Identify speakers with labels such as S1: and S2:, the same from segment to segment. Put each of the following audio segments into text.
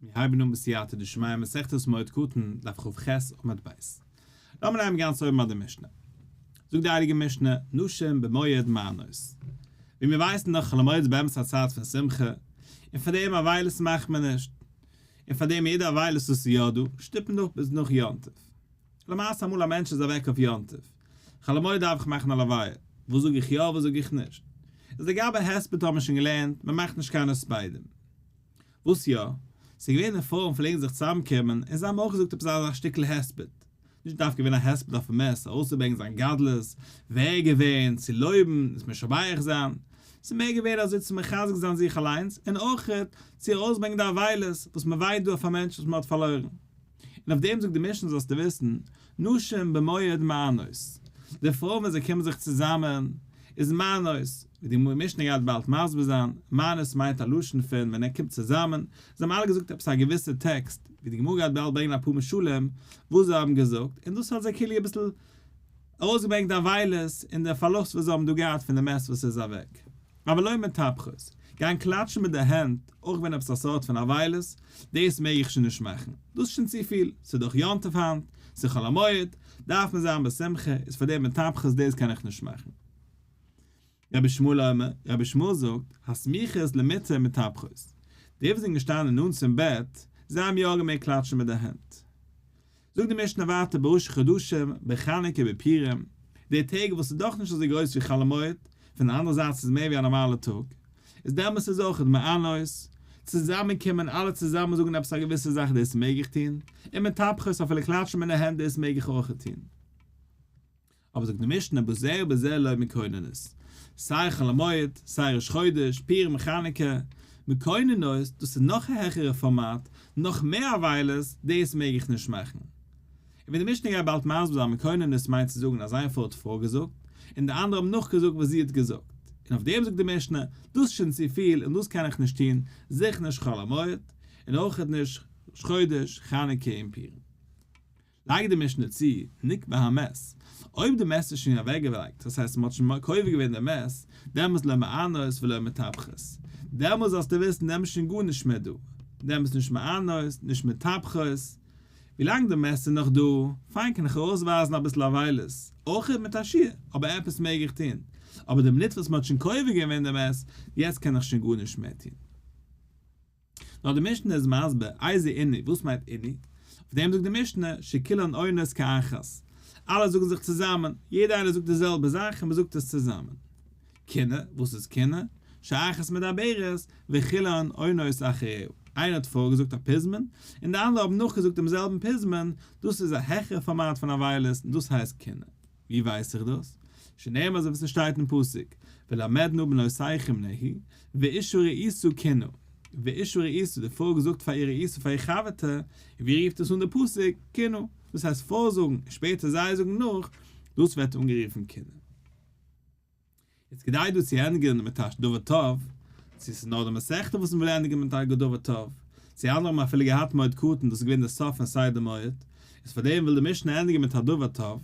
S1: מיר הייבן אן בסייעתא דשמיא מסכת מועד קטן, דף כ"ח עמוד ב'. לאמיר נעמען גאנץ אויבן ביי די משנה. זאגט די הייליגע משנה, נשים במועד מענות. ווי מיר ווייסן דאך חול המועד איז באמת א צייט פון שמחה, און פאר דעם אבילות מאכט מען נישט. און פאר דעם יעדע אבילות וואס איז יא דא, שטופט מען דורך ביז נאך יום טוב. למעשה אמאל א מענטש איז אוועק אויף יום טוב, חול המועד דארף איך מאכן א לוויה, וואס זאג איך יא וואס זאג איך נישט? איז לגבי הספד האט מען שוין געלערנט, מען מאכט נישט קיין הספדים. וואס יא? ס'איז געווען די פרויען פלעגן זיך צוזאמקומען און זיי האבן אויך געזאגט עפעס אזא שטיקל הספד, נישט דווקא געווען א הספד אויפן מת, ארויסצוברענגען זיין גדלות, ווער ער געווען, צו לויבן, עס משבח זיין, ס'איז מער געווען אזוי צו מחזק זיין זיך אליינס און אויך צו ארויסברענגען די אבילות וואס מ'וויינט דא אויף א מענטש וואס מ'האט פארלוירן. און אויף דעם זאגט די משנה זאלסטו וויסן, נשים במועד מענות, די פרויען ווען זיי קומען זיך צוזאמען איז מענות, ווי די משנה גייט באלד מסביר זיין, מענות מיינט א לשון פון ווען ער קומט צוזאמען, זיי האבן אלע געזאגט עפעס א געוויסע טעקסט, ווי די גמרא גייט באלד ברענגען אפאר משלים וואס זיי האבן געזאגט, און דאס האט זיי כאילו אביסל ארויסגעברענגט די אבילות און די פארלוסט וואס זיי האבן דא געהאט פון די מת וואס איז אוועק. אבל לא מטפחות, גיין קלאטשן מיט די הענט, אויך ווען עפעס א סארט פון אבילות, דאס מעג איך שוין נישט מאכן, דאס איז שוין צופיל, ס'איז דאך יום טוב היינט, ס'איז חול המועד, דארף מען זיין בשמחה, איז פאר דעם מטפחות דאס קען איך נישט מאכן. רבי ישמעאל אומר, רבי ישמעאל זאגט, הסמוכות למיטה מטפחות, די וואס זענען געשטאנען נאנט צום בעט, זיי האבן יא געמעגט קלאטשן מיט די הענט. זאגט די משנה ווייטער בראשי חדשים, בחנוכה בפורים, די טעג וואס איז דאך נישט אזוי גרויס ווי חול המועד, פון די אנדערע זייט ס'איז מער ווי א נארמאלע טאג, איז דעמאלס איז אויך מענות, צוזאמען קומען אלע צוזאמען זאגן עפעס א געוויסע זאך דאס מעג איך טון, און מטפחות אפילו קלאטשן מיט די הענט דאס מעג איך אויך טון. אבער זאגט די משנה בזה ובזה לא מקוננות, סיי חול המועד, סיי ראש חודש, פורים חנוכה, מקוננות, דאס איז נאך א העכערע פארמאט, נאך מער אבילות, דאס מעג איך נישט מאכן. און ווי די משנה גייט באלד מסביר זיין מקוננות מיינט צו זאגן אז איין פרוי האט פארגעזאגט, און די אנדערע האבן נאכגעזאגט וואס זי האט געזאגט, און אויף דעם זאגט די משנה, דאס איז שוין צופיל און דאס קען איך נישט טון, זיכער נישט חול המועד, און אויכעט נישט ראש חודש, חנוכה און פורים. לייגט די משנה צו, נקבר המת, אויב די מת איז שוין אוועקגעלייגט, דאס הייסט מען האט שוין קובר געווען די מת, דעמאלס לא מענות ולא מטפחות, דעמאלס זאלסטו וויסן דעמאלס איז שוין גארנישט מער דא, דעמאלס נישט מענות, נישט מטפחות, ווילאנג די מת איז נאך דא, פיין קען איך ארויסווייזן אביסל אבילות, אויך מיט א שיעור, אבער עפעס מעג איך טון, אבער די מינוט וואס מען האט שוין קובר געווען די מת, יעצט קען איך שוין גארנישט מער טון. נאר די משנה איז מסביר איזה עינוי, וואס מיינט עינוי? אויף דעם זאגט די משנה שכולן עונות כאחת, אלע זאגן זיך צוזאמען, יעדער איינער זאגט די זעלבע זאך און מען זאגט עס צוזאמען. קינה, וואס איז קינה? שאחת מדברת וכולן עונות אחריה, איינער האט פארגעזאגט א פזמון און די אנדערע האבן נאכגעזאגט דעם זעלבן פזמון, דאס איז א העכערע פארמאט פון אבילות און דאס הייסט קינה. ווי ווייס איך דאס? שנאמר אזוי ווי ס'שטייט אין פסוק, ולמדנה בנותיכם נהי, ואשה רעותה קינה, ואשה רעותה, די פרוי האט געזאגט פאר איר רעותה פאר איר חבר'טע, און ווי רופט עס אן די פסוק, קינה, דאס הייסט פארזאגן און שפעטער זיי זאגן נאך, דאס ווערט אנגערופן קינה. איז כדאי דא צו ענדיגן מיט א דבר טוב, צו ס'איז נאר די מסכתא וואס מ'וויל ענדיגן מיט א דבר טוב, צו אנדערע האבן אפילו געהאט מועד קטן דאס איז געווען די סוף פון סדר מועד, איז פאר דעם וויל די משנה ענדיגן מיט א דבר טוב,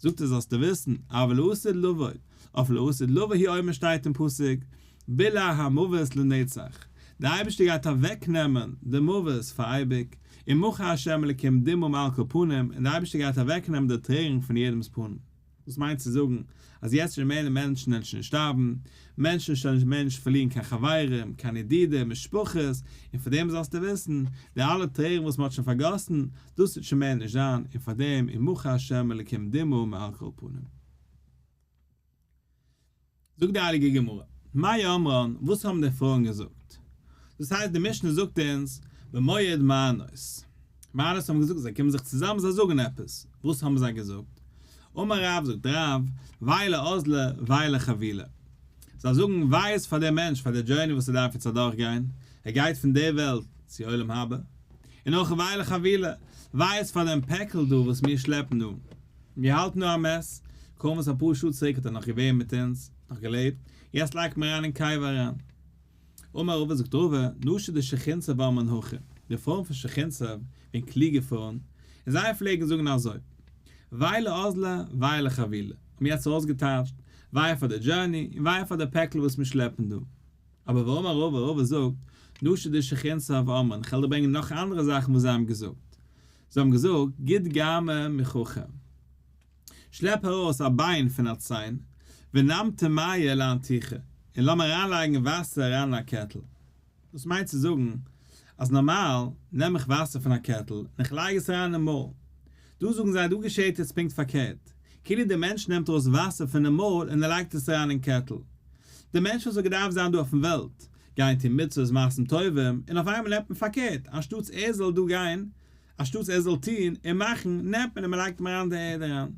S1: זאגט ער זאלסטו וויסן, אבל לעתיד לבוא, אויף לעתיד לבוא הוא אומר שטייט אין פסוק, בלע המוות לנצח, די אייבערשטער גייט אוועק נעמען די מוות פאר אייביג, ומחה ה' אלקים דמעה מעל כל פנים, און די אייבערשטער גייט אוועק נעמען די טרערן פון יעדעמס פנים. דאס מיינט צו זאגן אז יעצט שוין מער מענטשן וועלן שוין שטארבן, מענטשן שוין מער נישט פארלירן קיין חברים, קיין ידידים, משפחות, און פאר דעם זאלסטו וויסן, די אלע טרערן וואס מען האט שוין פארגאסן, דאס וועט שוין מער נישט זיין, און פאר דעם ומחה ה' אלקים דמעה מעל כל פנים. זאגט די הייליגע גמרא, מאי אמרן, וואס האבן די פרויען געזאגט? דאס הייסט די משנה זאגט אונז במועד מענות, מענות האבן געזאגט זיי קומען זיך צוזאמען זיי זאגן עפעס, וואס האבן זיי געזאגט? אמר רב זאגט רב, וויי לאזלא וויי לחבילה, זיי זאגן וויי איז פאר דעם מענטש פאר די journey וואס ער דארף יעצט אדורך גיין, ער גייט פון די וועלט צו עולם הבא, און אויך וויי לחבילה, וויי איז פאר דעם פעקל דא וואס מיר שלעפן אן. מיר האלטן דא א מת, קוים וואס אפאר שעה צוריק האט ער נאך געווען מיט אונז, נאך געלעבט, יעצט לייגט מען אריין אין קבר אריין. אמר רבא זאגט רבא, נשי דשיכון סב אמרן הכי, די פרויען פון שיכון סב ווען קלוגע פרויען, און זיי פלעגן זאגן אזוי, וויי לאזלא וויי לחבילה, האבן יעצט אויסגעטייטשט, וויי פאר די journey, און וויי פאר די פעקל וואס מיר שלעפן דא. אבער ואמר רבא, רבא זאגט, נשי דשכונסב אמרן, כ'וועל דיר ברענגען נאך אנדערע זאכן וואס זיי האבן געזאגט. זיי האבן געזאגט, גיד גרמא מחוכא. שלעפ ארויס א ביין פון א ציין, ונמטי מיא לאנתיכא, און לאמיר אריינלייגן וואסער אריין אין א קעטל. דאס מיינט צו זאגן אז נארמאל נעם איך וואסער פון א קעטל און איך לייג עס אריין אין מויל. דא זאגן זיי דא געשעהט יעצט פונקט פארקערט, כאילו דער מענטש נעמט ארויס וואסער פונעם מויל און ער לייגט עס אריין אין קעטל. דער מענטש וואס האט געדארפט זיין דא אויפן וועלט, גיין טון מצוות מעשים טובים, און אויף איינמאל נעמט מען פארקערט, אנשטאטס ער זאל דא גיין, אנשטאטס ער זאל טון און מאכן, נעמט מען און מען לייגט אים אריין די ערד אריין.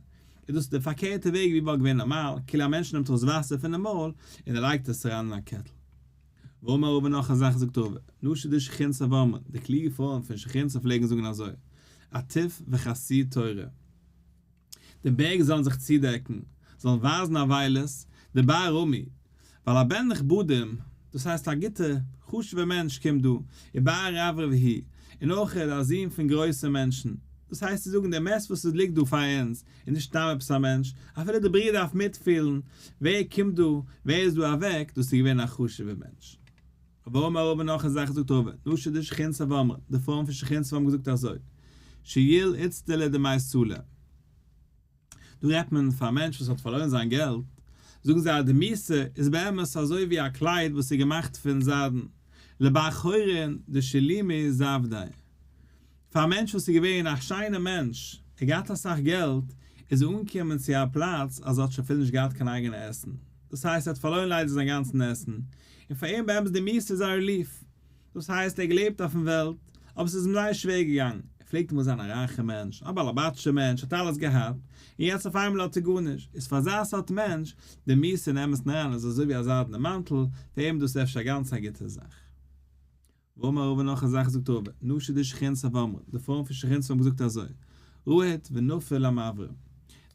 S1: איז דאס די פארקערטע וועג ווי וואלט געווען נארמאל, כאילו א מענטש נעמט ארויס וואסער פונעם מויל און ער לייגט עס אריין אין א קעטל. ואמר רבא נאך א זאך זאגט רבא, נשי דשיכונסב אמרן, די קלוגע פרויען פון שיכונסב פלעגן זאגן אזוי, אטיף וכסי תורי, די בערג זאלן זיך צודעקן, זאלן ווייזן אבילות, דבר רמי, ווייל א בן נכבדים, דאס הייסט א גוטער, חשוב'ער מענטש קומט דא, ובר רברבי הוא, און אויך א זון פון גרויסע מענטשן, דאס הייסט צו זאגן דער מת וואס עס ליגט דא פאר אונז, איז נישט סתם עפעס א מענטש, אפילו די בריאה דארף מיטפילן, ווער קומט דא, ווער איז דא אוועק, דאס איז געווען א חשוב'ער מענטש. ואמר רבא נאך א זאך זאגט רבא, נשי דשיכונסב אמרן, די פרויען פון שיכונסב האבן געזאגט אזוי, שיל איצטלא דמיסלא. דא רעדט מען פאר א מענטש וואס האט פארלוירן זיין געלט, זאגן זיי אז די מיתה איז באמת אזוי ווי א קלייד וואס איז געמאכט פון זיידן, לבר חורין דשלימי זוודיה. פאר א מענטש וואס איז געווען א שיינער מענטש, ער האט געהאט אסאך געלט, איז ער אנגעקומען צו א פלאץ אז ער האט שוין אפילו נישט געהאט קיין אייגענע עסן, דאס הייסט ער האט פארלוירן ליידער זיין גאנצן עסן, און פאר אים באמת די מיתה איז א relief, דאס הייסט ער האט געלעבט אויפן וועלט, אבער ס'איז אים זייער שווער געגאנגען, ער פלעגט אמאל זיין א רייכער מענטש, א בעל הבת'שער מענטש, האט אלעס געהאט, און יעצט אויף איינמאל האט ער גארנישט, איז פאר אזא סארט מענטש, די מיתה אין אמת'ן אריין איז אזוי ווי א זיידענע מאנטל, פאר אים איז דאס אפשר גאנץ א גוטע זאך. ואמר רבא נאך א זאך זאגט רבא, נשי דשיכונסב אמרן, די פרויען פון שיכונסב האבן געזאגט אזוי, רהיט ונפיל למברא,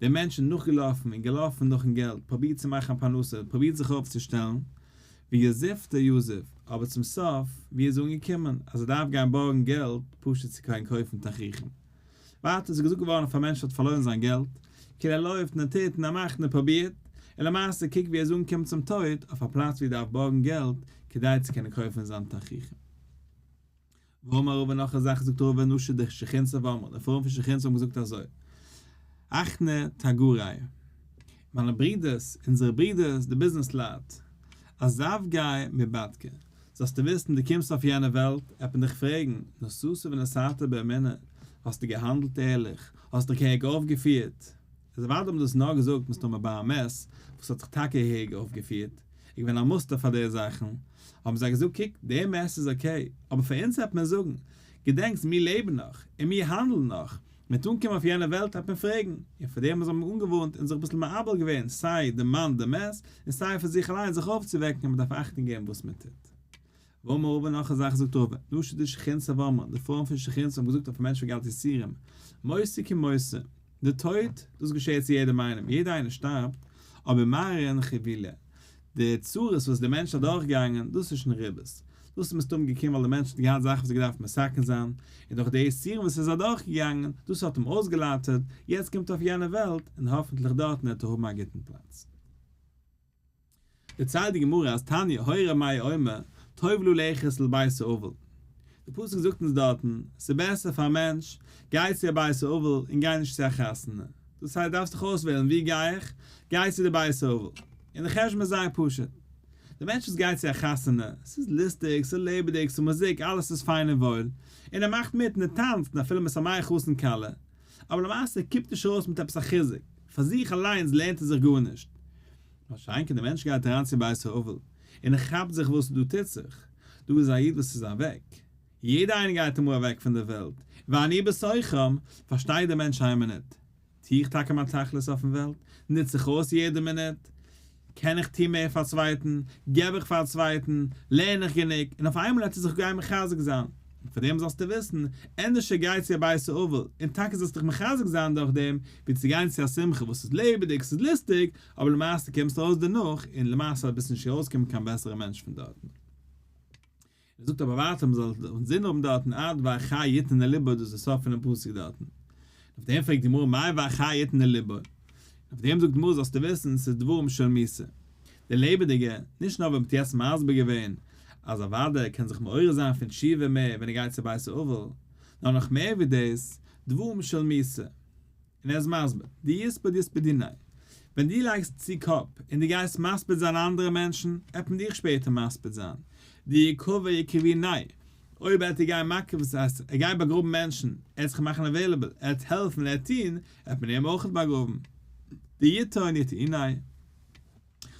S1: דער מענטש איז נאכגעלאפן און געלאפן נאכן געלט, פרובירט צו מאכן א פרנסה, פרובירט זיך אויפצושטעלן, ויזיפתא יזיף, אבער צום סוף, ווי איז אנגעקומען, אז ער דארף גיין בארגן געלט, פשוט צו קענען קויפן תכריכים. ווייטער איז געזאגט געווארן אויף א מענטש וואס האט פארלוירן זיין געלט, כאילו ער לויפט און ער טוט און ער מאכט און ער פרובירט, און למעשה קוק ווי ער איז אנגעקומען צום טויט, אויף א פלאץ ווי ער דארף בארגן געלט, כדי צו קענען קויפן זיין תכריכים. ואמר רבא נאך א זאך זאגט רבא נשי דשיכונסב אמרן, די פרויען פון שיכונסב האבן געזאגט אזוי, אחנא תגרי, מיינע ברידערס, אונזערע ברידערס, די ביזנעס לייט, אזווגי מיבדקי, זאלסטו וויסן דו קומסט אויף יענע וועלט, עט מען דיך פרעגן, נשאת ונתת באמונה, האסטו געהאנדלט ערליך, האסט דיך געהעריג אויפגעפירט? איז אוודאי האבן דאס נאר געזאגט מסתמא ביי א מת וואס האט זיך טאקע געהעריג אויפגעפירט, איז געווען א מוסטער פאר די זאכן, האבן זיי געזאגט קוק, דער מת איז okay, אבער פאר אונז העט מען זאגן, געדענקסט מיר לעבן נאך, און מיר האנדלן נאך, מ'וועט אנקומען אויף יענע וועלט העט מען פרעגן, און פאר דעם האבן זיי אנגעווארנט און זיך אביסל מאבל געווען סיי די מאן די מת, און סיי פאר זיך אליין זיך אויפצואוועקן אז מ'דארף אכטונג געבן וואס מ'טוט. ואמר רבא נאך א זאך זאגט רבא, נשי דשיכונסב אמרן, די פרויען פון שיכונסב האבן געזאגט אויף א מענטש וואס געהאט יסורים, מותא כי מותא, די טויט, דאס געשעהט צו יעדעם איינעם, יעדער איינער שטארבט, אבער מרן חבילי, די צרות וואס דער מענטש האט דורכגעגאנגען, דאס איז שוין ריבית, דאס איז מסתם געקומען ווייל דער מענטש האט געהאט זאכן וואס ער האט געדארפט מתקן זיין, און דורך די יסורים וואס ער איז אדורכגעגאנגען, דאס האט אים אויסגעלייטערט, יעצט קומט ער אויף יענע וועלט, און האפנטליך דארטן וועט ער האבן א גוטן פלאץ. דערציילט די גמרא אז תניא היה ר' מאיר אומר טוב ללכת לבית האבל, די פסוק זאגט אונז דארטן, ס'איז בעסער פאר א מענטש, גיי צו א בית האבל און גיי נישט צו א חתונה, דאס הייסט דארפסט דיך אויסוועלן ווי גיי איך, גיי צו די בית האבל, און די חשבון איז זייער פשוט, די מענטש וואס גייט צו א חתונה, ס'איז לוסטיג, ס'איז לעבעדיג, ס'איז מוזיק, אלעס איז פיין און וואויל, און ער מאכט מיט און ער טאנצט און אפילו משמח חתן כלה, אבער למעשה קומט נישט ארויס מיט עפעס א חיזוק, פאר זיך אליינס לערנט ער זיך גארנישט. מה שאין כן די מענטש גייט אריין צו בית האבל און ער כאפט זיך וואס דא טוט זיך, דא איז א איד וואס איז אוועק, יעדער איינער גייט אמאל אוועק פון דער וועלט, ואני בתוכם, פארשטייט דער מענטש איין מינוט, טו איך טאקע מיין תכלית אויפן וועלט? נוץ איך אויס יעדע מינוט? קען איך טון מער פאר א צווייטן? געב איך פאר א צווייטן? לערן איך גענוג? און אויף איינמאל העט ער זיך גיין מחזק זיין. און פאר דעם זאלסטו וויסן, ענדערשער גיי צו א בית האבל, און טאקע זאלסט דיך מחזק זיין דורך דעם, ווי צו גיין צו א שמחה וואס איז לעבעדיג, ס'איז לוסטיג, אבער למעשה קומסטו ארויס דערנאך, און למעשה ביסטו נישט ארויסגעקומען קיין בעסערע מענטש פון דארטן. ער זאגט אבער ווייטער מען זאל אינזין האבן דארטן עד והחי יתן אל לבו דאס איז די סוף פונעם פסוק דארטן. אויף דעם פרעגט די גמרא מאי והחי יתן אל לבו? אויף דעם זאגט די גמרא זאלסטו וויסן ס'איז דברים של מיתה. די לעבעדיגע, נישט נאר ווי מ'האט יעצט מסביר געווען. אז אוודאי ער קען זיך מעורר זיין פון תשובה מער ווען ער גייט צו בית האבל, נאר נאך מער ווי דאס, דברים של מיתה. און ער איז מסביר, דיספוד יספדוניה, ווען דו לייגסט צו קאפ און דו גייסט מספיד זיין אנדערע מענטשן, עט מען דיך שפעטער מספיד זיין, דיקבר יקרבוניה, אויב עט ער גיין מקריב דאס הייסט ער גייט באגראבן מענטשן, ער עט זיך מאכן available, ער עט העלפן, ער עט טון, עט מען אים אויכעט באגראבן. דיטעון יטעוניה.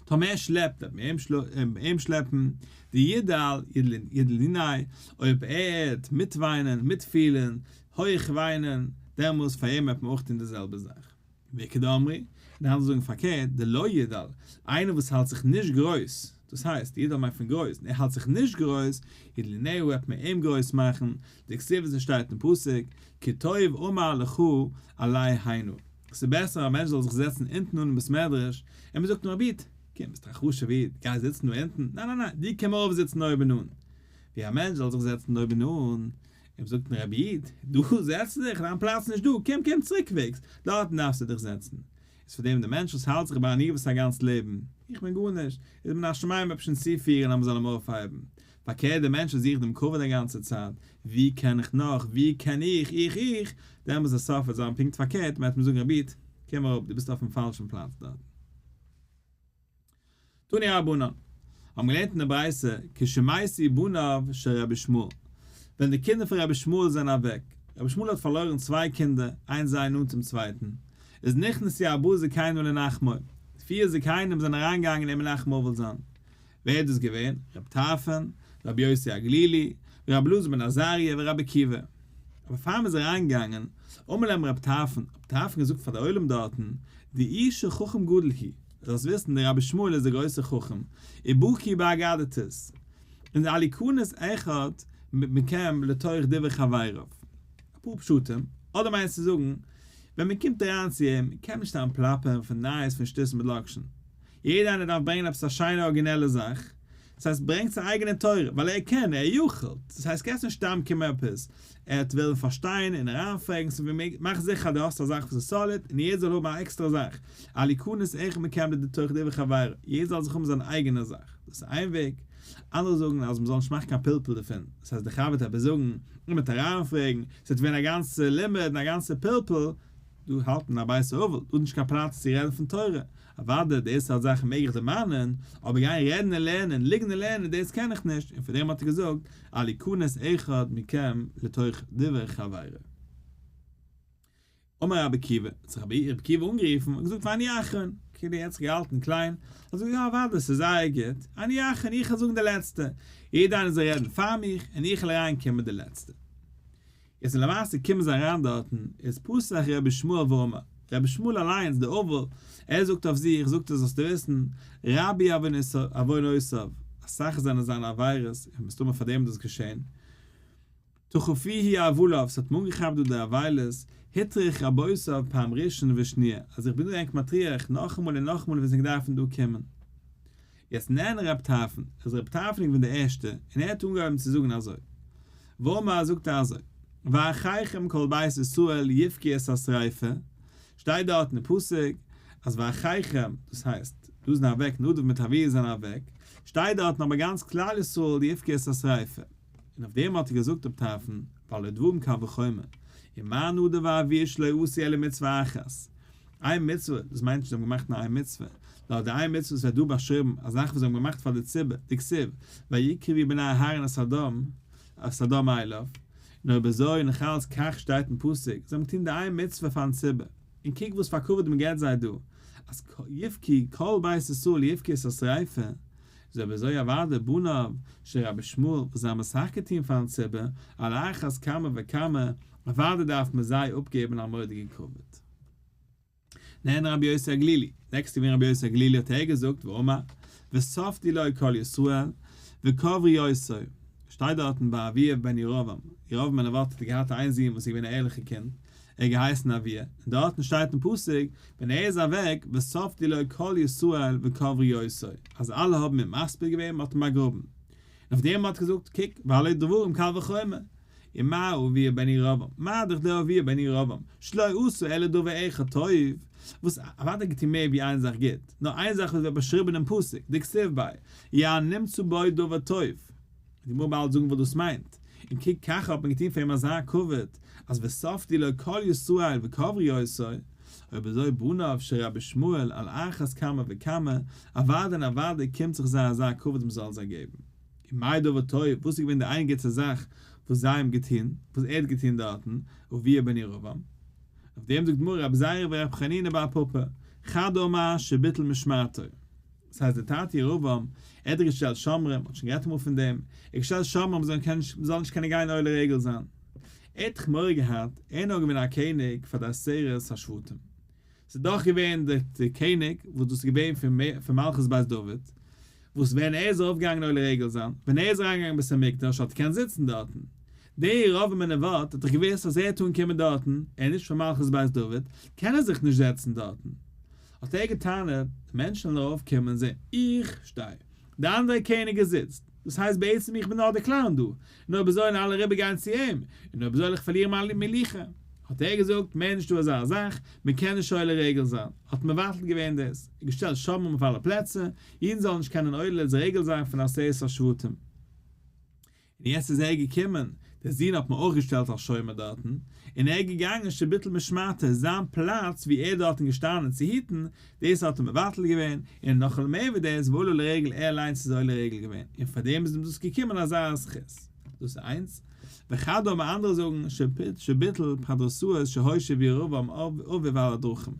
S1: טאמער ער שלעפט וועט מען אים שלעפן, דידל ידלוניה, אויב ער וועט מיטוויינען, מיטפילן, הויך וויינען, דעמאלס פאר אים וועט מען אויך טון די זעלבע זאך. ואיכא דאמרי, און די אנדערע זאגן פארקערט, דלא ידל, איינער וואס האלט זיך נישט גרויס, דאס הייסט, ידל מיינט פון גרויס, און ער האלט זיך נישט גרויס, ידלינהו וועט מען אים גרויס מאכן, דכתיב וואס עס שטייט אין פסוק, כי טוב אמר לך עלה הנה. ס'איז בעסער א מענטש זאל זיך זעצן אונטן אן אין בית מדרש, און מען זאגט אים רבי איד, קום ביסט א חשוב'ער איד, גיי זיצן דא אונטן, ניין ניין ניין, דו קום ארויף זיצן אויבן אן, ווי א מענטש זאל זיך זעצן אויבן אן, און מען זאגט אים רבי איד, דא זעצט זיך, דיין פלאץ איז נישט דא, קום קום צוריקוועגס, דארטן דארפסטו דיך זעצן. איז פאר דעם דער מענטש וואס האלט זיך ביי עניוות א גאנץ לעבן, איך בין גארנישט, איז מן השמים עפעס שוין צופירן אז מען זאל אים אויפהייבן, פארקערט דער מענטש וואס זוכט דעם כבוד א גאנצע צייט, ווי קען איך נאך, ווי קען איך, איך, איך, דעמאלס דער סוף וועט זיין פונקט פארקערט, מען וועט אים זאגן רבי איד, קום אראפ, דו ביסט אויפן פאלשן פלאץ דארט. תנו רבנן, האבן געלערנט אין די ברייתא, כשמתו בניו של רבי ישמעאל, ווען די קינדער פון רבי ישמעאל זענען אוועק, רבי ישמעאל האט פארלוירן צוויי קינדער, איינס זייער נאנט צום צווייטן, איז נכנסו ארבעה זקנים לנחמו, פיר זקנים זענען אריינגעגאנגען אים מנחם אבל זיין, ווער איז דאס געווען? רבי טרפון, רבי יוסי הגלילי, רבי אלעזר בן עזריה ורבי עקיבא. אבער פאר מ'איז אריינגעגאנגען, אמר להם רבי טרפון, רבי טרפון געזאגט פאר די עולם דארטן, דעו שחכם גדול הוא, זאלסט וויסן דער רבי ישמעאל איז דער גרויסער חכם, ובקי באגדתות, און אל יכנס אחד מכם לתוך דברי חבריו. אפאר פשטים, אדער מיינסט צו זאגן, ווען מ'קומט אריין צו אים, קען מען נישט סתם פלאפערן פון נייעס פון שטות מיט לאקשן. יעדער איינער דארף ברענגען עפעס א שיינע ארגינעלע זאך, דאס הייסט ברענגט זיין אייגענע תורה, ווייל ער קען, ער יכול, דאס הייסט קענסט נישט סתם קומען עפעס, ער וועט וועלן פארשטיין און אריינפרעגן, סאו ווי מעג, מאך זיכער אז דו האסט א זאך וואס איז solid, און יעדער זאל האבן א עקסטערע זאך, אל יכנס אחד מכם לתוך דברי חברו, יעדער זאל זיך האבן זיין אייגענע זאך, דאס איז איין וועג, אנדערע זאגן אז מ'זאל נישט מאכן קיין פלפול דערפון, דאס הייסט די חבר וועט עפעס זאגן, און מ'וועט אריינפרעגן, ס'וועט ווערן א גאנצע לימוד און א גאנצע פלפול, דא האלט מען א בית אבל, דא איז נישט קיין פלאץ צו רעדן פון תורה, אוודאי די סארט זאכן מעג איך דערמאנען, אבער גיין רעדן און לערנען, ליגן און לערנען, דאס קען איך נישט, און פאר דעם האט ער געזאגט, אל יכנס אחד מכם לתוך דברי חברו. אמר רבי עקיבא, האט זיך רבי עקיבא אנגערופן און געזאגט ואני אחרון, כאילו ער האט זיך געהאלטן קליין, האט ער געזאגט יא אוודאי ס'איז זייער גוט, אני אחרון, איך וועל זאגן די לעצטע, יעדער איינער זאל רעדן פאר מיך, און איך וועל אריינקומען די לעצטע. איז און למעשה קומען זיי אריין דארטן, איז פתח רבי ישמעאל ואמר, רבי ישמעאל אליינס דער אבל, ער זאגט אויף זיך, זאגט ער זאלסטו וויסן, רבו עוונותיו, אסאך זענען זיינע עבירות, און מסתמא פאר דעם איז דאס געשען, תכפוהו אבליו, ס'האט אים אנגעכאפט דא די אבילות, הטריח רבותיו פעם ראשון ושניה, אז איך בין דא ענק מטריח נאכאמאל און נאכאמאל ווען זיי דארפן דא קומען. יעצט נענה רב טרפון, איז רב טרפון געווען דער ערשטער, און ער האט אנגעהויבן צו זאגן אזוי, ואמר זאגט ער אזוי, ואחיכם כל בית ישראל יבכו את השריפה, שטייט דארט אין פסוק אז ואחיכם, דאס הייסט, דא זענען אוועק נדב מיט אביהוא זענען אוועק, שטייט דארטן אבער גאנץ כלל ישראל יבכו את השריפה, און אויף דעם האט ער געזאגט רב טרפון, והלא דברים קל וחומר, ומה נדב ואביהוא שלא עשו אלא מצוה אחת, איין מצוה, דאס מיינט נישט זיי האבן געמאכט נאר איין מצוה, נאר די איין מצוה וואס ווערט דא באשריבן, א זאך וואס זיי האבן געמאכט פאר די ציבור, דכתיב, ויקרבו בני אהרן את הדם, את הדם אליו, און אויב אזוי נאך אלץ כך שטייט אין פסוק, זיי האבן געטון די איין מצוה פארן ציבור, און קוק וואס פאר כבוד מען געבט זיי דא, אז יבכו כל בית ישראל יבכו את השריפה, איז אויב אזוי אוודאי בניו של רבי ישמעאל וואס זיי האבן אסאך געטון פארן ציבור, על אחת כמה וכמה, אוודאי דארף מען זיי אפגעבן א מורא'דיגע כבוד. נענה רבי יוסי הגלילי, נעקסטע געווען רבי יוסי הגלילי האט ער געזאגט ואמר וספדו לו כל ישראל וקברו אותו, שטייט דארטן ביי אביה בן ירבעם, ירבעם בן נבט האט געהאט איין זון וואס איז געווען א ערליכע קינד, ער האט געהייסן אביה, און דארטן שטייט אין פסוק ווען ער איז אוועק וספדו לו כל ישראל וקברו אותו, אז אלע האבן אים מספיד געווען מען האט אים באגראבן, און אויף דעם האט געזאגט קוק והלא דברים קל וחומר, ומה אביה בן ירבעם, מה דאך דער אביה בן ירבעם, שלא עשה אלא דבר אחד טוב, וואס אוודאי געטון מער ווי איין זאך גוט, נאר איין זאך וואס ווערט באשריבען אין פסוק, דכתיב ביה, יען נמצא בו דבר טוב. די גמרא באלד זאגן וואס דאס מיינט, און קוק ככה האט מען געטון פאר אים אזא כבוד, אז וספדו לו כל ישראל וקברו אותו, אויב אזוי בניו של רבי ישמעאל על אחת כמה וכמה, אוודאי און אוודאי קומט זיך זיי אזא כבוד מען זאל זיי געבן. און מאי דבר טוב, וואס איז געווען די איין גוטע זאך וואס זיי האבן געטון, וואס ער האט געטון דארטן, אביה בן ירבעם? אויף דעם זאגט די גמרא רבי זירא ורבי חנינא בר פפא, חד אמר שביטל משמרתו. דאס הייסט דער טאטע ירבעם, ער האט געשטעלט שומרים, מ'האט שוין גערעדט אמאל פון דעם, ער האט געשטעלט שומרים מ'זאל מ'זאל נישט קענען גיין עולה רגל זיין. ער האט דאך מורא געהאט, ער איז נאר געווען א קעניג פאר די עשרת השבטים. ס'איז דאך געווען דער קעניג וואס דאס איז געווען פון מלכות בית דוד, וואס ווען ער איז ארויפגעגאנגען עולה רגל זיין, ווען ער איז אריינגעגאנגען אין בית המקדש האט ער געקענט זיצן דארטן. דער ירבעם בן נבט האט דאך געוואוסט אז ער וועט אנקומען דארטן, ער איז נישט פון מלכות בית דוד, קען ער זיך נישט זעצן דארטן. האט ער געטענה'ט, די מענטשן וועלן ארויפקומען און זען, איך שטיי, די אנדערע קעניג זיצט, דאס הייסט בעצם איך בין נאר דער clown דא, און אויב אזוי וועלן אלע אריבערגיין צו אים, און אויב אזוי וועל איך פארלירן מיין מלוכה. האט ער געזאגט, מער נישטא אזא זאך, מען קען נישט עולה רגל זיין, האט מבטל געווען דאס, און געשטעלט שומרים אויף אלע פלעצער, אידן זאלן נישט קענען עולה רגל זיין פון עשרת השבטים. און יעצט איז ער געקומען, דער זון האט מען אויך געשטעלט אלס שומר דארטן, און ער איז געגאנגען שביטל משמרתו, זיין פלאץ וואו ער איז דארטן געשטאנען צו היטן, דאס האט ער מבטל געווען, און נאך מער ווי דאס, ועלה לרגל ער אליינס איז עולה רגל געווען, און פאר דעם איז אים דאס געקומען אזא זכות. דאס איז איינס. וחד אמר אנדערע זאגן, שביטל פרדסאות שהושיב ירבעם אביו על הדרכים,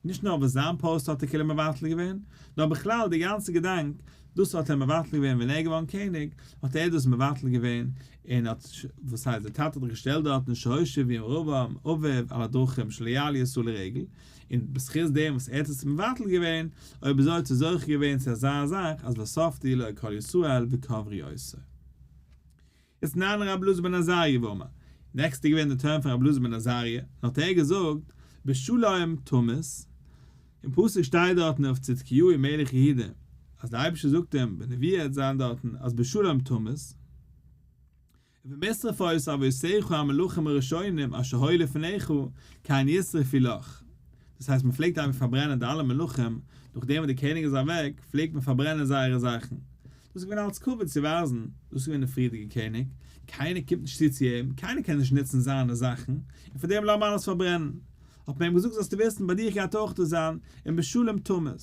S1: נישט נאר וואס זיין פאוסט האט ער כאילו מבטל געווען, נאר בכלל די גאנצע געדאנק, דאס האט ער מבטל געווען ווען ער איז געווארן קעניג, האט ער דאס מבטל געווען, און האט, וואס הייסט, דער טאטע האט דאך געשטעלט דארטן שהושיב ירבעם אביו על הדרכים שלא יעלו ישראל לרגל, און בזכות דעם וואס ער האט עס מבטל געווען, אויב אזוי האט ער זוכה געווען צו אזא זאך אז וספדו לו כל ישראל וקברו אותו. איז נענה רבי אלעזר בן עזריה ואמר, נעקסט איז געווען די turn פון רבי אלעזר בן עזריה, און האט ער געזאגט, בשלום תמות, אין פסוק שטייט דארטן אויף צדקיהו מלך יהודה, אז דער אייבערשטער זאגט אים בנבואה וועט זיין דארטן אז בשלום תמות, ובמשרפות אבותיך המלכים הראשונים אשר היו לפניך, כן ישרפו לך. דאס הייסט מען פלעגט אייביג פארברענען די אלע מלכים, נאכדעם וואס די קעניג איז אוועק, פלעגט מען פארברענען זייערע זאכן. דאס איז געווען אלס כבוד צו ווייזן, דאס איז געווען דער פריערדיגער קעניג, קיינער קומט נישט צו צו אים, קיינער קען נישט נוצן זיינע זאכן, און פאר דעם לאמיר אלעס פארברענען. האט מען אים געזאגט זאלסטו וויסן, ביי דיר גייט אויך דאס זיין, און בשלום תמות. און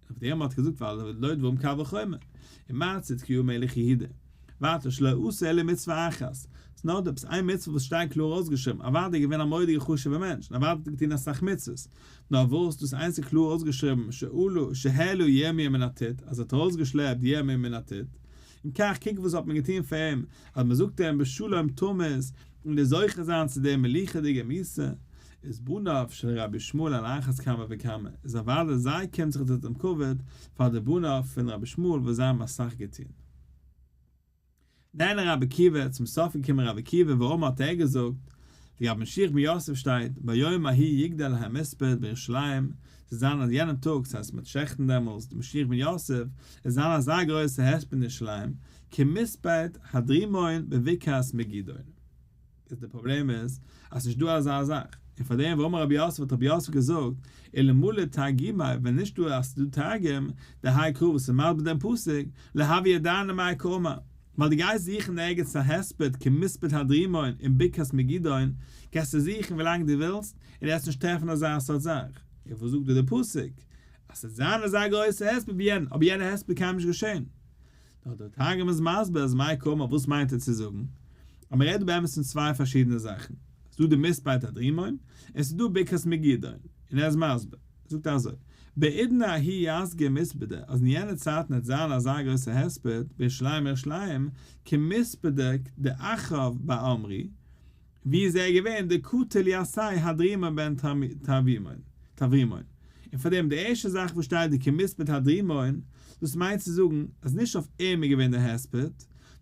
S1: אויף דעם האט געזאגט והלא דברים קל וחומר, ומה צדקיהו מלך יהודה, ווייטער שלא עשה אלא מצוה אחת, ס'איז נאר דא עפעס איין מצוה וואס שטייט קלאר אויסגעשריבן, אוודאי איז געווען א מורא'דיגע חשוב'ע מענטש, און אוודאי האט ער געטון אסאך מצוות, נאר וואס דאס איינס איז קלאר אויסגעשריבן שעלו שהעלה ירמיה מן הטיט, אז ער האט ארויסגעשלעפט ירמיה מן הטיט, און כך קוק וואס האט מען געטון פאר אים, אז מען זאגט אים בשלום תמות, און די זוכה זיין צו די מלוכה'דיגע מיתה, איז בניו של רבי ישמעאל על אחת כמה וכמה, איז אוודאי זיי קומט זיך דאס דעם כבוד פאר די בניו פון רבי ישמעאל וואס זיי האבן אסאך געטון. נענה רבי עקיבא, צום סוף איז געקומען רבי עקיבא ואמר האט ער געזאגט, לגבי משיח בן יוסף שטייט, ביום ההוא יגדל המספד בירושלים, ס'וועט זיין אז יענעם טאג, ס'הייסט מ'וועט שעכטן דעמאלס די משיח בן יוסף, עס זיין אזא גרויסע הספד אין ירושלים, כמספד הדרימון בבקעת מגידון. איז די פראבלעם איז אז ס'נישט דא אזא זאך, און פאר דעם ואמר רבי יוסף האט רבי יוסף געזאגט, אלמלא תרגימא ווען נישט דא אז ס'דא תרגום, דהאי קרא וואס איז מסביר דעם פסוק, לא הוה ידענא מאי קאמר, ווייל דו גייסט זוכן ערגעץ א הספד כמספד הדרימון אין בקעת מגידון, קענסטו זוכן ווילאנג דו ווילסט, און דו וועסט נישט טרעפן אזא סארט זאך. און וואס זאגט דא דער פסוק? אז ס'וועט זיין אזא גרויסע הספד ווי יענע, אבער יענע הספד קען נישט געשען. נאר דער תרגום איז מסביר אז מאי קאמר וואס מיינט ער צו זאגן? אז מען רעדט דא באמת פון צוויי פארשידענע זאכן, ס'איז דא די מספד הדרימון, און ס'איז דא בקעת מגידון, און ער איז מסביר, זאגט ער אזוי, בעידנא ההיא יסגי מספדא, אז אין יענע צייטן וועט זיין אזא גרויסע הספד בירושלים ירושלים, כמספדא דאחאב בר עמרי, ווי איז ער געווען? דקטיל יתיה הדרימון בן טברימון. און פאר דעם די ערשטע זאך וואס שטייט דכמספד הדרימון, דאס מיינט צו זאגן אז נישט אויף אים איז געווען דער הספד,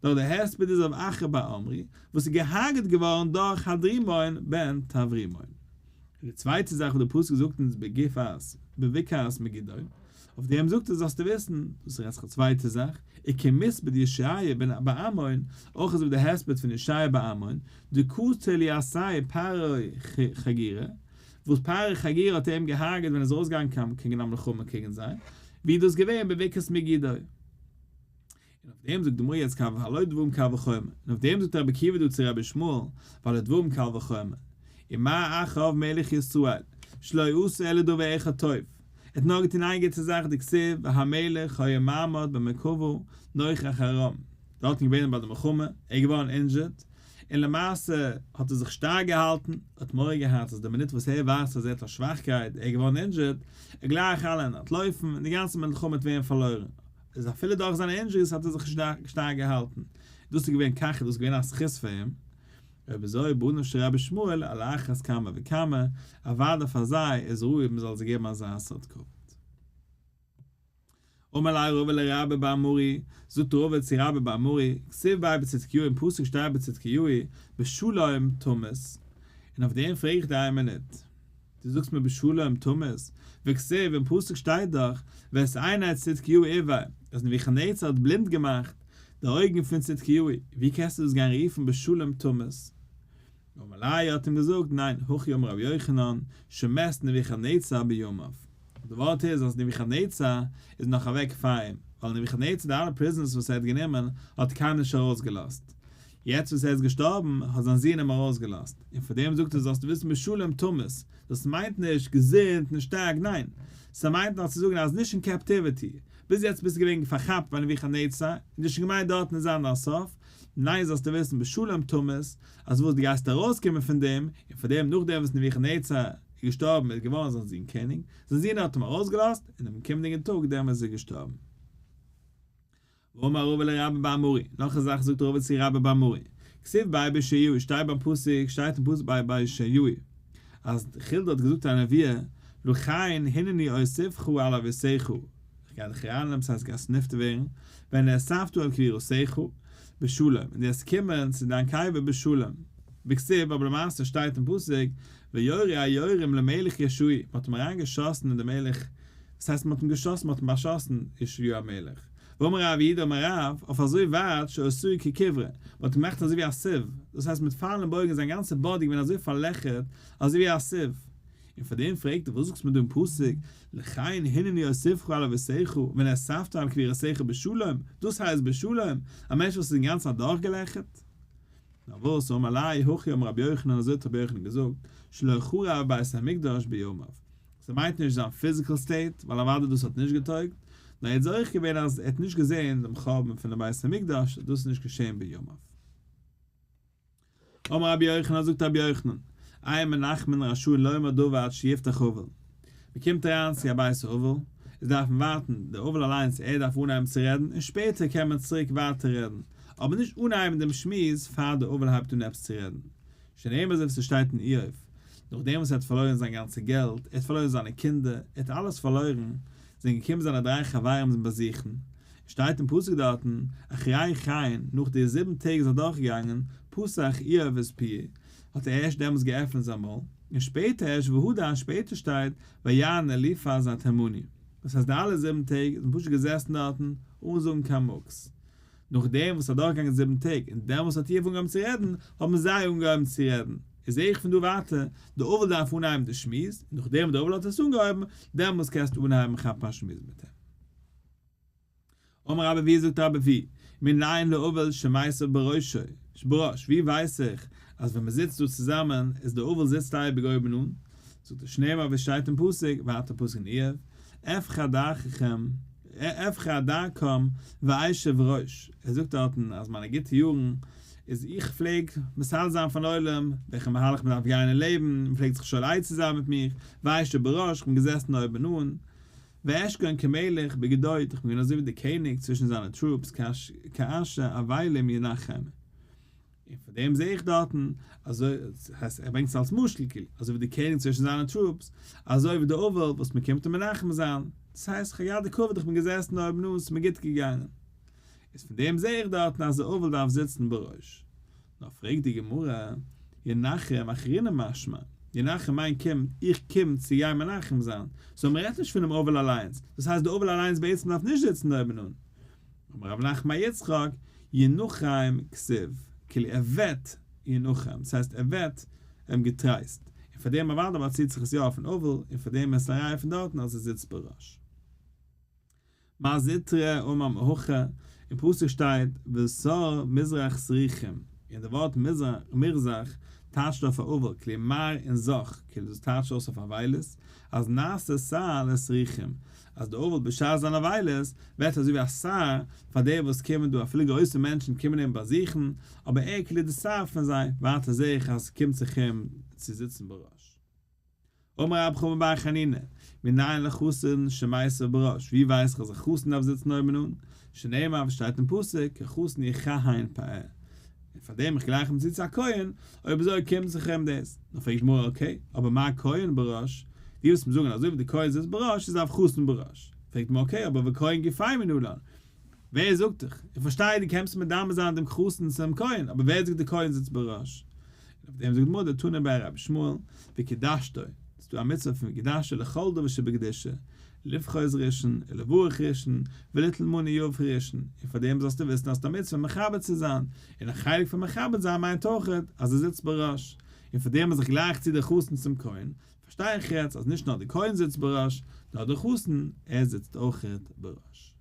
S1: נאר דער הספד איז אויף אחאב בר עמרי, וואס איז געהארגעט געווארן דורך הדרימון בן טברימון. און די צווייטע זאך וואס די פסוק זאגט אונז בגבעת בבקעת מגידו, אויף דעם זאגט ער זאלסטו וויסן, דאס רעדט זיך א צווייטע זאך, וכמספד יאשיהו בן בעמון, אויך אזוי ווי די הספד פון יאשיהו בעמון, דקטיל יתיה פרעה חגירה, וואס פרעה חגירה האט איהם געהארגעט ווען ער איז ארויסגעגאנגען קעגן א מלחמה קעגן זיי, ווי איז דאס געווען בבקעת מגידו. און אויף דעם זאגט די גמרא יעצט קל והלא דברים קל וחומר, און אויף דעם זאגט רבי עקיבא דא צו רבי ישמעאל, והלא דברים קל וחומר, ומה אחאב מלך ישראל, שלא עשה אלא דבר אחד טוב, ער האט נאר געטון איין גוטע זאך דכתיב והמלך היה מעמד במרכבה נוכח ארם, דארטן געווען ביי די מלחמה, ער איז געווארן injured, און למעשה האט ער זיך שטארק געהאלטן, ער האט מורא געהאט אז די מינוט וואס ער ווייסט אז ער האט א שוואכקייט, ער איז געווארן injured, ער גלייך אלע אנטלויפן און די גאנצע מלחמה וועט ווערן פארלוירן, איז אפילו דורך זיינע injuries האט ער זיך שטארק געהאלטן, דאס איז געווען ככה, דאס איז געווען א זכות פאר אים, אויב אזוי בניו של רבי ישמעאל על אחת כמה וכמה, אוודאי פאר זיי איז ראוי מען זאל זיי געבן אזא סארט כבוד. אמר ליה רבא לרבה בר מרי, זאגט רבא צו רבה בר מרי, כתיב ביה בצדקיהו אין פסוק שטייט בצדקיהו בשלום תמות, און אויף דעם פרעג איך דיר איין מינוט, דו זאגסט מיר בשלום תמות, והכתיב אין פסוק שטייט דאך ואת עיני צדקיהו עור, אז נבוכדנצר האט בלינד געמאכט די אויגן פון צדקיהו, ווי קענסטו דאס גיין רופן בשלום תמות? אמר ליה האט אים געזאגט, ניין, הכי אמר רבי יוחנן, שמת נבוכדנצר בימיו. די ווארט איז אז נבוכדנצר איז נאך אוועק פאר אים, ווייל נבוכדנצר די אלע prisoners וואס ער האט גענומען האט קיינער נישט ארויסגעלאזט, יעצט וואס ער איז געשטארבן האט זיין זון אים ארויסגעלאזט, און פאר דעם זאגט ער זאלסטו וויסן בשלום תמות, דאס מיינט נישט געזונט און שטארק, ניין, ס'מיינט נאר צו זאגן אז נישט אין captivity, ביז יעצט ביסטו געווען פארכאפט ביי נבוכדנצר, און דו האסט שוין געמיינט דארטן איז זיין דיין סוף, ניין זאלסטו וויסן בשלום תמות, אז וואס דו גייסט ארויסקומען פון דעם, און פאר דעם נאכדעם וואס נבוכדנצר איז געשטארבן איז געווארן זיין זון קעניג, זיין זון האט אים ארויסגעלאזט, און דעם קומענדיגן טאג דעם איז ער געשטארבן. ואמר רבא לרבה בר מרי, נאך א זאך זאגט רבא צו רבה בר מרי, כתיב ביה בישעיהו, שטייט ביים פסוק, שטייט אין פסוק ביי ביי ישעיהו, אז חולדה האט געזאגט א נבואה, לכן הנני אוספך אל אבותיך, איך גיי דיך ארייננעמען, ס'הייסט גייסט נפטר ווערן, ונאספת אל קבורתך בשלום, און דו וועסט קומען צו דיין קבר בשלום. וכתיב, אבער למעשה שטייט אין פסוק, ויורו היורים למלך יאשיהו, מען האט אים אריין געשאסן אין די מלך, וואס הייסט מען האט אים געשאסן? מען האט אים באשאסן יאשיהו המלך. ואמר רב יהודה אמר רב, אויף אזוי ווייט שעשאוהו ככברה, מען האט אים געמאכט אזוי ווי א sieve, דאס הייסט מיט פייל און בויגן איז זיין גאנצע body געווען אזוי פארלעכערט אזוי ווי א sieve. און פאר דעם פרעגט ער וואס זאגסט מיר דא אין פסוק, לכן הנני אוספך אל אבותיך ונאספת אל קבורתך בשלום, דאס הייסט בשלום, א מענטש וואס איז אינגאנצן אדורכגעלעכערט? נאר וואס, אמר ליה הכי אמר רבי יוחנן אזוי האט רבי יוחנן געזאגט, שלא חרב בית המקדש בימיו. ס'מיינט נישט זיין physical state, ווייל אוודאי דאס האט נישט געטויגט, נאר ער האט זוכה געווען אז ער האט נישט געזען דעם חורבן פונעם בית המקדש, דאס איז נישט געשען בימיו. אמר רבי יוחנן, זאגט רבי יוחנן, אין מנחמין רשאין לומר דבר עד שיפתח אבל. מען קומט אריין צו א בית אבל, איז דארף מען ווארטן, דער אבל אליינס ער דארף אנהייבן צו רעדן און שפעטער קען מען צוריק ווייטער רעדן, אבער נישט אנהייבן דעם שמועס פאר דער אבל הייבט אן עפעס צו רעדן. שנאמר אזוי ווי ס'שטייט אין איוב, נאכדעם וואס ער האט פארלוירן זיין גאנצע געלט, ער האט פארלוירן זיינע קינדער, ער האט אלעס פארלוירן, זענען געקומען זיינע דריי חברים אים באזוכן, שטייט אין פסוק דארטן, אחרי כן, נאך די זיבן טעג איז אדורכגעגאנגען, פתח איוב את פיו, האט ער ערשט דעמאלטס געעפנט זיין מויל, און שפעטער ערשט והדר, און שפעטער שטייט, ויען אליפז התימני. דאס הייסט די אלע זיבן טעג איז מען פשוט געזעסן דארטן, אן זאגן קיין מוקס. נאכדעם וואס ס'איז אדורכגעגאנגען זיבן טעג, און דעמאלטס האט איוב אנגעהויבן צו רעדן, האבן זיי אנגעהויבן צו רעדן. איז זעה איך פון דא ווייטער, די אבל דארף אנהייבן די שמועס, און נאכדעם וואס די אבל האט עס אנגעהויבן, דעמאלטס קענסטו אנהייבן כאפן א שמועס מיט אים. אמר רבי אבהו זאגט רבי אבהו, מנין לאבל שמיסב בראשו, בראש, ווי ווייס איך אז ווען מען זיצט דא צוזאמען איז דער אבל זיצט אייביג אויבן אן, זאגט ער שנאמר ווי עס שטייט אין פסוק, ווייטער פסוק אין איוב, אבחר דרככם, אבחר דרכם ואשב ראש, ער זאגט דארטן אז מיינע גוטע יארן איז איך פלעג מסדר זיין פארן עולם וועלכע מהלך מען דארף גיין אין לעבן, מען פלעגט זיך שואל עצה זיין מיט מיר, ואשב בראש, איך בין געזעסן אויבן אן, ואשכון כמלך בגדוד, איך בין געווען אזוי ווי דער קעניג צווישן זיינע troops כאשר אבלים ינחם. און פון דעם זעה איך דארטן, אזוי, הייסט ער ברענגט עס אלס משל כאילו, אזוי ווי דער קעניג צווישן זיינע troops, אזוי ווי דער אבל וואס מען קומט אים מנחם זיין, דאס הייסט איך האב געהאט די כבוד איך בין געזעסן אויבן אן ס'איז מיר גוט געגאנגען. איז פון דעם זעה איך דארטן אז דער אבל דארף זיצן בראש. נאר פרעגט די גמרא, ינחם אחריני משמע, ינחם מיינט קומט, איך קום צו גיין מנחם זיין, so מען רעדט נישט פונעם אבל אליינס, דאס הייסט די אבל אליינס בעצם דארף נישט זיצן אויבן אן. אמר רב נחמן בר יצחק, ינחם כתיב, כאילו ער וועט ינחם, דאס הייסט ער וועט אים געטרייסט, און פאר דעם אוודאי באציט זיך עס יא אויפן אבל, און פאר דעם איז עס א ראיה פון דארטן אז ער זיצט בראש. מר זוטרא אמר מהכא, אין פסוק שטייט וסר מזרח סריחים, און די ווארט מרזח טייטשט אויף א אבל, כאילו מר און זך, כאילו דאס טייטשט אויס אויף אבילות, אז נעשה שר לסריחים, אז די אבל בשעת זיין אבילות ווערט אזוי ווי א שר פאר די וואס קומען דא, אפילו גרויסע מענטשן קומען אים באזוכן, אבער ער כאילו די שר פון זיי, ווייטער זעה איך אז ס'קומט זיך אים צו זיצן בראש. אמר רב חמא בר חנינא, מנין לחתן שמיסב בראש, ווי ווייס איך אז א חתן דארף זיצן אויבן אן? שנאמר וואס שטייט אין פסוק, כחתן יכהן פאר, און פאר דעם איך גלייך אים צו צו א כהן, אויב אזוי קומט זיך אים דאס. נאר פרעגט די גמרא okay, אבער מה כהן בראש? דו וועסט מיר זאגן אזוי ווי די כהן זיצט בראש איז אף חתן בראש. פרעגט די גמרא okay, אבער וכהן גופיה מנלן? ווער זאגט דיך? איך פארשטיי דו קענסט מדמה זיין דעם חתן צום כהן, אבער ווער זאגט די כהן זיצט בראש? און אויף דעם זאגט די גמרא דתנא בי רבי ישמעאל, וקידשתו, ס'איז דא א מצוה פון וקידשתו לכל דבר שבקדושה, לפחות ראשון, ולברך ראשון, וליטול מנה יפה ראשון, און פאר דעם זאלסטו וויסן אז ס'איז א מצוה מכבד צו זיין, און א חלק פון מכבד זיין מיינט אויך אז ער זיצט בראש, און פאר דעם אז איך גלייך צו דער חתן צום כהן, פארשטיי איך יעצט אז נישט נאר דער כהן זיצט בראש, נאר דער חתן, ער זיצט אויכעט בראש.